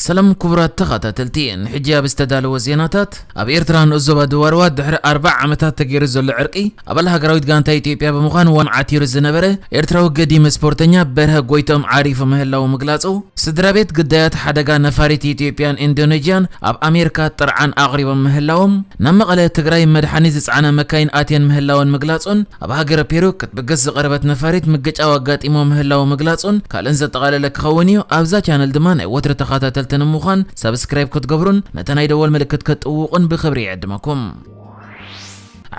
ሰላም ክቡራት ተኸታተልቲ፣ ንሕጂ ኣብ ዝተዳለወ ዜናታት፣ ኣብ ኤርትራ ንኡስ ዞባ ደቡብ ራዋ ድሕሪ ኣርብዓ ዓመታት ተገይሩ ዘሎ ዕርቂ፣ ኣባል ሃገራዊት ጋንታ ኢትዮጵያ ብምዃን ዋን ዓቲሩ ዝነበረ ኤርትራዊ ገዲም ስፖርተኛ በርሀ ጎይቶም ዓሪፉ ምህላው ምግላጹ፣ ስድራ ቤት ግዳያት ሓደጋ ነፋሪት ኢትዮጵያን ኢንዶኔዥያን ኣብ ኣሜሪካ ጥርዓን ኣቕሪቦም ምህላዎም፣ ናብ መቐለ ትግራይ መድሓኒት ዝጸዓና መካይን ኣትየን ምህላወን ምግላጹን፣ ኣብ ሃገረ ፔሩ ክትብገስ ዝቐረበት ነፋሪት ምግጫው ኣጋጢሞ ምህላው ምግላጹን ካልእን ዘጠቓለለ ክኸውን እዩ። ኣብዛ ቻነል ድማ ናይ ወትሪ ተኸታተልቲ ንምዃን ሳብስክራይብ ክትገብሩን ነታ ናይ ደወል ምልክት ክትጥውቑን ብኽብሪ ይዕድመኩም።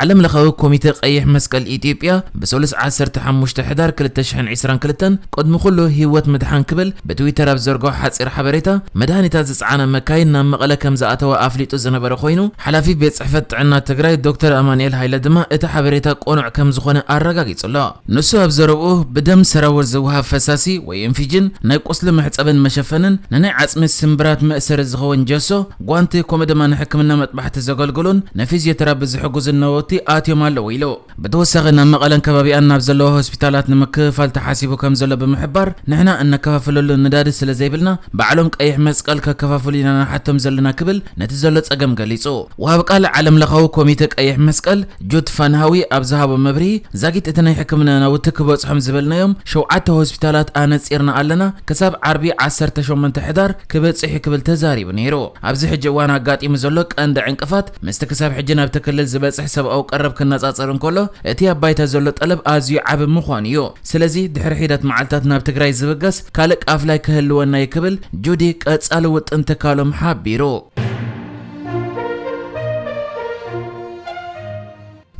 ዓለም ለኻዊ ኮሚተ ቀይሕ መስቀል ኢትዮጵያ ብሰሉስ ዓሰርተ ሓሙሽተ ሕዳር ክልተ ሽሕን ዕስራን ክልተን ቅድሚ ኩሉ ህይወት ምድሓን ክብል ብትዊተር ኣብ ዘርግሖ ሓጺር ሓበሬታ፣ መድሃኒታት ዝጸዓና መካይን ናብ መቐለ ከም ዝኣተዋ ኣፍሊጡ ዝነበረ ኮይኑ፣ ሓላፊ ቤት ጽሕፈት ጥዕና ትግራይ ዶክተር ኣማኑኤል ሃይለ ድማ እቲ ሓበሬታ ቅኑዕ ከም ዝኾነ ኣረጋጊጹ ኣሎ። ንሱ ኣብ ዘረብኡ፣ ብደም ሰራውር ዝወሃብ ፈሳሲ ወይ ኢንፊጅን ናይ ቁስሊ መሕጸብን መሸፈንን ንናይ ዓጽሚ ስምብራት መእሰሪ ዝኸውን ጀሶ፣ ጓንቲ፣ ከምኡ ድማ ንሕክምና መጥባሕቲ ዘገልግሉን ንፊዝዮቴራፒ ዝሕግዙን ናውቲ ኣትዮም ኣለዉ ኢሉ። ብተወሳኺ ናብ መቐለን ከባቢኣን ናብ ዘለዋ ሆስፒታላት ንምክፍፋል ተሓሲቡ ከም ዘሎ ብምሕባር፣ ንሕና እነከፋፍለሉ ነዳዲ ስለ ዘይብልና ባዕሎም ቀይሕ መስቀል ከከፋፍሉ ኢና ንሓቶም ዘለና ክብል ነቲ ዘሎ ጸገም ገሊጹ። ወሃቢ ቃል ዓለም ለኻዊ ኮሚተ ቀይሕ መስቀል ጁድ ፋንሃዊ ኣብ ዝሃቦ መብርሂ፣ ዛጊት እቲ ናይ ሕክምና ናውቲ ክበጽሖም ዝበልናዮም ሸውዓተ ሆስፒታላት ኣነጺርና ኣለና፣ ክሳብ ዓርቢ ዓሰርተ ሸሞንተ ሕዳር ክበጽሕ እዩ ክብል ተዛሪቡ ነይሩ። ኣብዚ ሕጂ እዋን ኣጋጢሙ ዘሎ ቀንዲ ዕንቅፋት ምስቲ ክሳብ ሕጂ ናብቲ ክልል ዝበጽሕ ሰብኣዊ ቀረብ ክነጻጸር እንከሎ፣ እቲ ኣብ ባይታ ዘሎ ጠለብ ኣዝዩ ዓቢ ምዃኑ እዩ። ስለዚ ድሕሪ ሒደት መዓልታት ናብ ትግራይ ዝብገስ ካልእ ቃፍላይ ክህልወና እዩ ክብል ጁዲ ቀጻሊ ውጥን ትካሎም ሓቢሩ።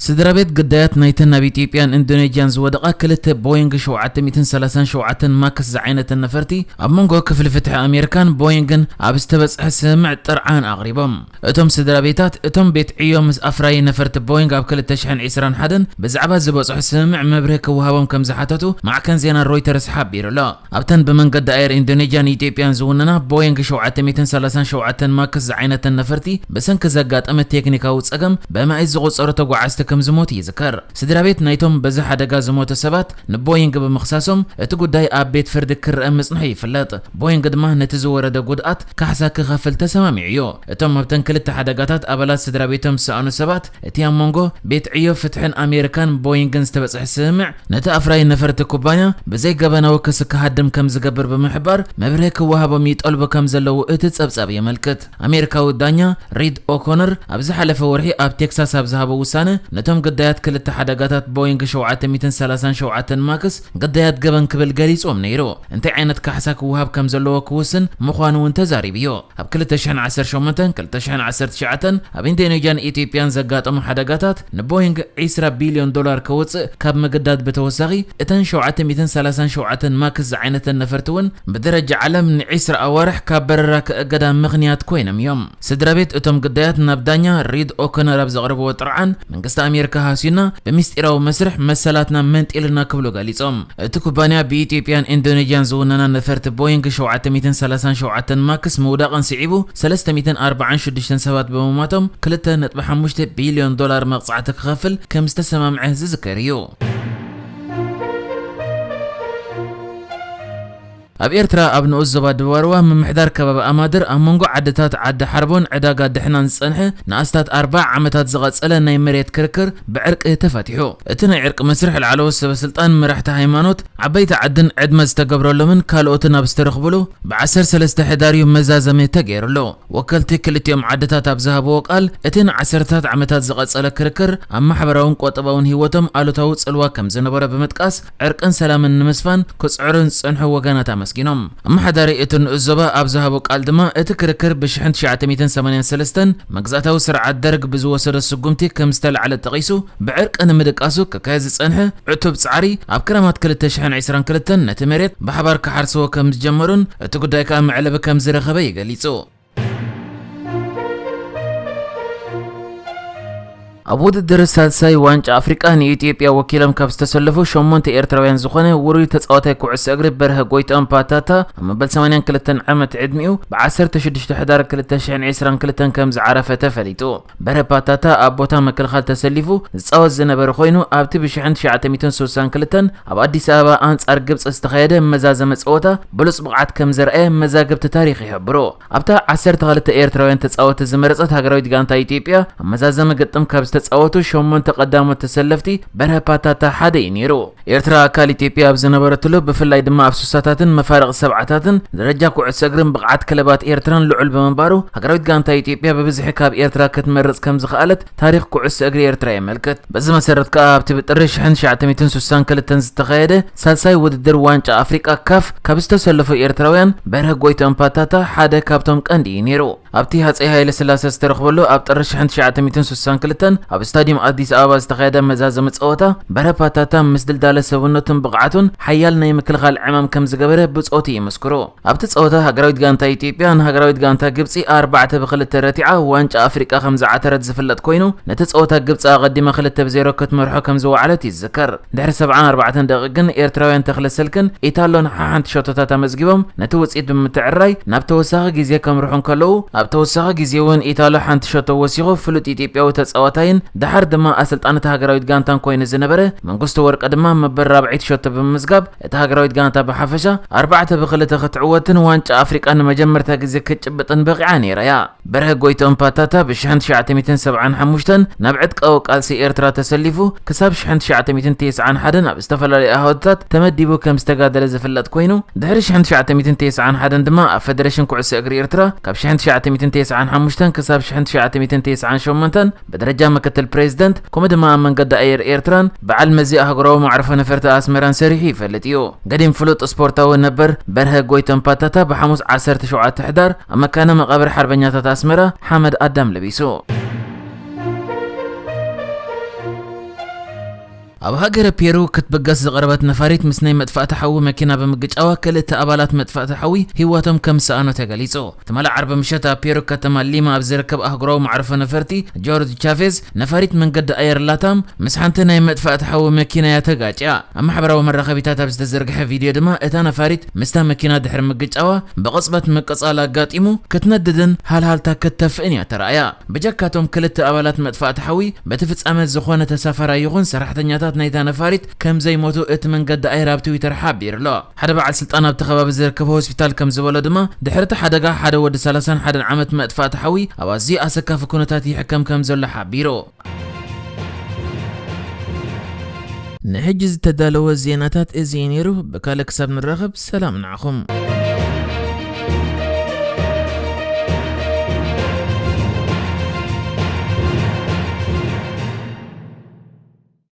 ስድራ ቤት ግዳያት ናይተን ናብ ኢትዮጵያን ኢንዶኔዥያን ዝወደቓ ክልተ ቦይንግ ሸውዓተ ሚእትን ሰላሳን ሸውዓተን ማክስ ዝዓይነተን ነፈርቲ ኣብ መንጎ ክፍሊ ፍትሒ ኣሜሪካን ቦይንግን ኣብ ዝተበጽሐ ስምምዕ ጥርዓን ኣቕሪቦም። እቶም ስድራ ቤታት፣ እቶም ቤት ዕዮ ምስ ኣፍራዪ ነፈርቲ ቦይንግ ኣብ ክልተ ሽሕን ዕስራን ሓደን ብዛዕባ ዝበጽሖ ስምምዕ መብርሂ ክወሃቦም ከም ዝሓተቱ ማዕከን ዜና ሮይተርስ ሓቢሩ ኣሎ። ኣብተን ብመንገዲ ኣየር ኢንዶኔዥያን ኢትዮጵያን ዝውነና ቦይንግ ሸውዓተ ሚእትን ሰላሳን ሸውዓተን ማክስ ዝዓይነተን ነፈርቲ ብሰንኪ ዘጋጠመ ቴክኒካዊ ጸገም ብኣማኢት ዝቑጸሩ ተጓዓዝቲ ከም ዝሞቱ ይዝከር። ስድራ ቤት ናይቶም በዚ ሓደጋ ዝሞቱ ሰባት ንቦይንግ ብምኽሳሶም፣ እቲ ጉዳይ ኣብ ቤት ፍርዲ ክረአ ምጽንሑ ይፍለጥ። ቦይንግ ድማ ነቲ ዝወረደ ጉድኣት ካሕሳ ክኸፍል ተሰማሚዑ እዩ። እቶም ኣብተን ክልተ ሓደጋታት ኣባላት ስድራ ቤቶም ዝሰኣኑ ሰባት፣ እቲ ኣብ መንጎ ቤት ዕዮ ፍትሕን ኣሜሪካን ቦይንግን ዝተበጽሐ ስምምዕ፣ ነቲ ኣፍራዪ ነፈርቲ ኩባንያ ብዘይ ገበናዊ ክሲ ክሃድም ከም ዝገብር ብምሕባር፣ መብርሂ ክወሃቦም ይጠልቡ ከም ዘለዉ እቲ ጸብጻብ የመልክት። ኣሜሪካዊ ዳኛ ሪድ ኦኮነር ኣብ ዝሓለፈ ወርሒ ኣብ ቴክሳስ ኣብ ዝሃቦ ውሳነ፣ ነቶም ግዳያት ክልተ ሓደጋታት ቦይንግ ሸውዓተ ሚእትን ሰላሳን ሸውዓተን ማክስ ግዳያት ገበን ክብል ገሊጽዎም ነይሩ። እንታይ ዓይነት ካሕሳ ክወሃብ ከም ዘለዎ ክውስን ምዃኑ እውን ተዛሪቡ እዩ። ኣብ ክልተ ሽሕን ዓሰርተ ሸሞንተን ክልተ ሽሕን ዓሰርተ ትሽዓተን ኣብ ኢንዶኔዥያን ኢትዮጵያን ዘጋጠሙ ሓደጋታት ንቦይንግ ዕስራ ቢልዮን ዶላር ከውጽእ ካብ ምግዳድ ብተወሳኺ፣ እተን ሸውዓተ ሚእትን ሰላሳን ሸውዓተን ማክስ ዝዓይነተን ነፈርቲ እውን ብደረጃ ዓለም ንዕስራ ኣዋርሕ ካብ በረራ ክእገዳ ምኽንያት ኮይኖም እዮም። ስድራ ቤት እቶም ግዳያት ናብ ዳኛ ሪድ ኦኮነር ኣብ ዘቕረብዎ ጥርዓን፣ መንግስቲ ኣሜሪካ ሃስዩና፣ ብምስጢራዊ መስርሕ መሰላትና መንጢሉና ክብሉ ገሊጾም። እቲ ኩባንያ ብኢትዮጵያን ኢንዶኔዥያን ዝውነና ነፈርቲ ቦይንግ ሸውዓተ ሚእትን ሰላሳን ሸውዓተን ማክስ ምውዳቕን ስዒቡ፣ ሰለስተ ሚእትን ኣርባዓን ሽዱሽተን ሰባት ብምሟቶም፣ ክልተ ነጥቢ ሓሙሽተ ቢልዮን ዶላር መቕጻዕቲ ክኸፍል ከም ዝተሰማምዐ ዝዝከር እዩ። ኣብ ኤርትራ፣ ኣብ ንኡስ ዞባ ደቡብ ኣርዋ ምምሕዳር ከባቢ ኣማድር፣ ኣብ መንጎ ዓድታት ዓዲ ሓርቦን ዕዳጋ ድሕናን ዝጸንሐ ንኣስታት ኣርባዓ ዓመታት ዝቐጸለ ናይ መሬት ክርክር ብዕርቂ ተፈቲሑ። እቲ ናይ ዕርቂ መስርሕ ላዕለዎት ሰበ ስልጣን፣ መራሕቲ ሃይማኖት፣ ዓበይቲ ዓድን ዕድመ ዝተገብረሎምን ካልኦትን ኣብ ዝተረኽብሉ፣ ብ ዓሰርተ ሰለስተ ሕዳር እዩ መዛዘሚ ተገይሩሉ። ወከልቲ ክልቲኦም ዓድታት ኣብ ዝሃብዎ ቃል፣ እቲ ንዓሰርተታት ዓመታት ዝቐጸለ ክርክር ኣብ ማሕበራውን ቁጠባውን ህይወቶም ኣሉታዊ ጽልዋ ከም ዝነበሮ ብምጥቃስ፣ ዕርቅን ሰላምን ንምስፋን ክጽዕሩን ዝጸንሑ ወገናት ኣመስጊኖም። ኣመሓዳሪ እቲ ንኡስ ዞባ ኣብ ዝሃቦ ቃል ድማ፣ እቲ ክርክር ብሽሕን ትሽዓተ ሚእትን ሰማንያን ሰለስተን መግዛእታዊ ስርዓት ደርግ ብዝወሰዶ ስጉምቲ ከም ዝተላዕለ ጠቒሱ፣ ብዕርቂ ንምድቃሱ ክካየድ ዝጸንሐ ዕቱብ ጻዕሪ፣ ኣብ ክረማት ክልተ ሽሕን ዕስራን ክልተን ነቲ መሬት ብሓባር ክሓርስዎ ከም ዝጀመሩን እቲ ጉዳይ ከኣ መዕለቢ ከም ዝረኸበ እዩ ገሊጹ። ኣብ ውድድር ሳልሳይ ዋንጫ ኣፍሪቃ ንኢትዮጵያ ወኪሎም ካብ ዝተሰለፉ ሸሞንተ ኤርትራውያን ዝኾነ ውሩይ ተጻዋታይ ኩዕሶ እግሪ በርሀ ጎይትኦም ፓታታ፣ ኣብ መበል ሰማንያን ክልተን ዓመት ዕድሚኡ፣ ብ ዓሰርተ ሽዱሽተ ሕዳር ክልተ ሽሕን ዕስራን ክልተን ከም ዝዓረፈ ተፈሊጡ። በርሀ ፓታታ ኣብ ቦታ ምክልኻል ተሰሊፉ ዝጻወት ዝነበረ ኮይኑ፣ ኣብቲ ብ ሽሕን ትሽዓተ ሚእትን ስሳን ክልተን ኣብ ኣዲስ ኣበባ ኣንጻር ግብጺ ዝተኻየደ መዛዘመ ጸወታ ብሉጽ ብቕዓት ከም ዘርኣየ መዛግብቲ ታሪኽ ይሕብሩ። ኣብታ ዓሰርተ ክልተ ኤርትራውያን ተጻወቲ ዝመረጸት ሃገራዊት ጋንታ ኢትዮጵያ፣ ኣብ መዛዘመ ግጥም ካብ ዝተጻወቱ ሸሞንተ ቀዳሞት ተሰለፍቲ በርሀ ፓታታ ሓደ እዩ ነይሩ። ኤርትራ ኣካል ኢትዮጵያ ኣብ ዝነበረትሉ፣ ብፍላይ ድማ ኣብ ስሳታትን መፋርቕ ሰብዓታትን፣ ደረጃ ኩዕሶ እግርን ብቕዓት ክለባት ኤርትራን ልዑል ብምንባሩ፣ ሃገራዊት ጋንታ ኢትዮጵያ ብብዝሒ ካብ ኤርትራ ክትመርጽ ከም ዝኸኣለት ታሪኽ ኩዕሶ እግሪ ኤርትራ የመልክት። በዚ መሰረት ከኣ ኣብቲ ብጥሪ ሽሕን ትሽዓተ ሚእትን ስሳን ክልተን ዝተኻየደ ሳልሳይ ውድድር ዋንጫ ኣፍሪቃ ካፍ ካብ ዝተሰለፉ ኤርትራውያን በርሀ ጎይትኦም ፓታታ ሓደ ካብቶም ቀንዲ እዩ ነይሩ። ኣብቲ ሃጸይ ሃይለ ስላሰ ዝተረኽበሉ ኣብ ጥሪ ሽሕን ትሽዓተ ሚእትን ስሳን ክልተን ኣብ ስታዲየም ኣዲስ ኣበባ ዝተኻየደ መዛዘሚ ጸወታ፣ በርሀ ፓታታ ምስ ድልዳለ ሰብነቱን ብቕዓቱን ሓያል ናይ ምክልኻል ዕማም ከም ዝገበረ ብጾቱ ይምስክሩ። ኣብቲ ጸወታ ሃገራዊት ጋንታ ኢትዮጵያ ንሃገራዊት ጋንታ ግብጺ ኣርባዕተ ብክልተ ረቲዓ ዋንጫ ኣፍሪቃ ከም ዝዓተረት ዝፍለጥ ኮይኑ፣ ነቲ ጸወታ ግብጺ ኣቐዲማ ክልተ ብዜሮ ክትመርሖ ከም ዝወዓለት ይዝከር። ድሕሪ ሰብዓን ኣርባዕተን ደቂቕ ግን ኤርትራውያን ተኽለ ሰልክን ኢታሎን ሓሓንቲ ሸቶታት ኣመዝጊቦም ነቲ ውጽኢት ብምትዕርራይ ናብ ተወሳኺ ግዜ ከምርሑ እንከለዉ፣ ኣብ ተወሳኺ ግዜ እውን ኢታሎ ሓንቲ ሸቶ ወሲኹ ፍሉጥ ኢትዮጵያዊ ተጻዋታይን ደሓር ድማ ኣሰልጣኒ እታ ሃገራዊት ጋንታን ኮይኑ ዝነበረ መንግስቱ ወርቀ ድማ መበል ራብዐይቲ ሸቶ ብምምዝጋብ እታ ሃገራዊት ጋንታ ብሓፈሻ ኣርባዕተ ብክልተ ክትዕወትን ዋንጫ ኣፍሪቃ ንመጀመርታ ግዜ ክትጭብጥን በቒዓ ነይራ እያ። በርሀ ጎይትኦም ፓታታ ብ ሽሕን ትሽዓተ ሚእትን ሰብዓን ሓሙሽተን ናብ ዕጥቃዊ ቃልሲ ኤርትራ ተሰሊፉ ክሳብ ሽሕን ትሽዓተ ሚእትን ተስዓን ሓደን ኣብ ዝተፈላለዩ ኣሃዱታት ተመዲቡ ከም ዝተጋደለ ዝፍለጥ ኮይኑ፣ ድሕሪ ሽሕን ትሽዓተ ሚእትን ተስዓን ሓደን ድማ ኣብ ፈደረሽን ኩዕሶ እግሪ ኤርትራ ካብ ሽሕን ትሽዓተ ሚእትን ተስዓን ሓሙሽተን ክሳብ ሽሕን ትሽዓተ ሚእትን ተስዓን ሸሞንተን ብደረጃ ምክትል ፕሬዝደንት፣ ከምኡ ድማ ኣብ መንገዲ ኣየር ኤርትራን በዓል መዚ ኣህጉራዊ መዕርፎ ነፈርቲ ኣስመራን ሰሪሑ ይፈልጥ እዩ። ገዲም ፍሉጥ ስፖርታዊ ነበር በርሀ ጎይቶም ፓታታ ብሓሙስ ዓሰርተ ሸውዓተ ሕዳር ኣብ መካነ መቓብር ሓርበኛታት ኣስመራ ሓመድ ኣዳም ለቢሱ። ኣብ ሃገረ ፔሩ ክትብገስ ዝቐረበት ነፋሪት ምስ ናይ መጥፋእቲ ሓዊ መኪና ብምግጫዋ ክልተ ኣባላት መጥፋእቲ ሓዊ ህይወቶም ከም ዝሰኣኑ ተገሊጹ። ትማሊ ዓርቢ ምሸት ኣብ ፔሩ ከተማ ሊማ ኣብ ዝርከብ ኣህጉራዊ መዕርፎ ነፈርቲ ጆርጅ ቻቬዝ ነፋሪት መንገዲ ኣየር ላታም ምስ ሓንቲ ናይ መጥፋእቲ ሓዊ መኪና እያ ተጋጭያ። ኣብ ማሕበራዊ መራኸቢታት ኣብ ዝተዘርግሐ ቪድዮ ድማ እታ ነፋሪት ምስታ መኪና ድሕሪ ምግጫዋ ብቕጽበት ምቅጻል ኣጋጢሙ ክትነድድን ሃልሃልታ ከተፍእን እያ ተራእያ። ብጀካቶም ክልተ ኣባላት መጥፋእቲ ሓዊ በቲ ፍጻመ ዝኾነ ተሳፋራይ ይኹን ሰራሕተኛታት ናይታ ነፋሪት ከም ዘይሞቱ እቲ መንገዲ ኣየር ኣብ ትዊተር ሓቢሩ ኣሎ። ሓደ በዓል ስልጣን ኣብቲ ከባቢ ዝርከብ ሆስፒታል ከም ዝበሎ ድማ፣ ድሕሪ እቲ ሓደጋ ሓደ ወዲ ሰላሳን ሓደን ዓመት መጥፋእቲ ሓዊ ኣብ ኣዝዩ ኣሰካፊ ኩነታት ይሕከም ከም ዘሎ ሓቢሩ። ንሕጂ ዝተዳለወ ዜናታት እዚ እዩ ነይሩ። ብካልእ ክሳብ ንራኸብ ሰላም ንዓኹም።